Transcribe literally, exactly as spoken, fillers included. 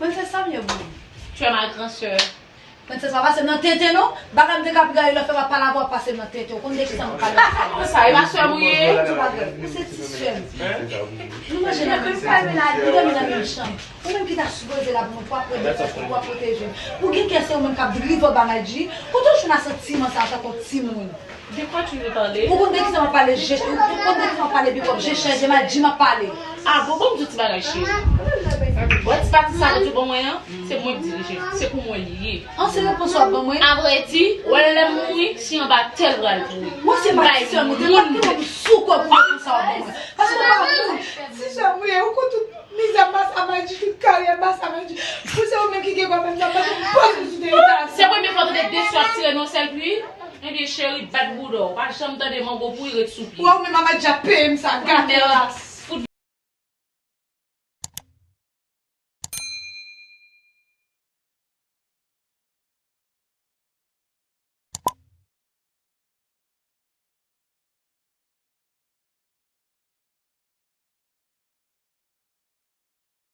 Princess, sa m ye pou ou? Tu es ma grande sœur. Princess, pa pase m nan tenten non. Bagay m te ka pi gaye lè fè pa pale avè w, pase m nan tenten. Ou konn de kisa m ap pale? Sa e pa sè m ou ye? Tout bagay. Ou se ti sè m. Nou manje nan menm kay, nou dòmi nan menm chanm. Ou menm ki ta sipoze la pou mwen, pou ap pran defans mwen, pou ap pwoteje m. Ou gen kè se ou menm k ap drive bagay, G. Kote w jwenn a santiman sa antanke yon timoun? De quoi tu veux parler? Ou konn de kisa m ap pale, je, ou konn de kisa m ap pale, big up, je chanje mal, G m ap pale. Ah bon, bon, m di w ti bagay, cheri. Wè ti pati sa ou di ban mwen an, se mwen k dirije. Se pou mwen li ye. An se repons w ap ban mwen? Avrèdi, wè lè m mouri, si anba tè l pral pouri. Mwen se pati sè mwen, te lòt ki moun sou kò pou repons sa w ap ban mwen. Paske w pa moun. Ti sè mwen, ou konn tout mizè m pase a Madji, tout karyè m pase a Madji. Pou se ou menm ki gen gwa menm sa, paske m pòs ou sou teren sa. Se premye fwa w tande de sè ap tire nan yon sèl pwi? Ebyen cheri, bat bouda w. Pa janm tande mango pouri ret sou pye. Wè ou menm a Madji ap peye m sa, gate ras.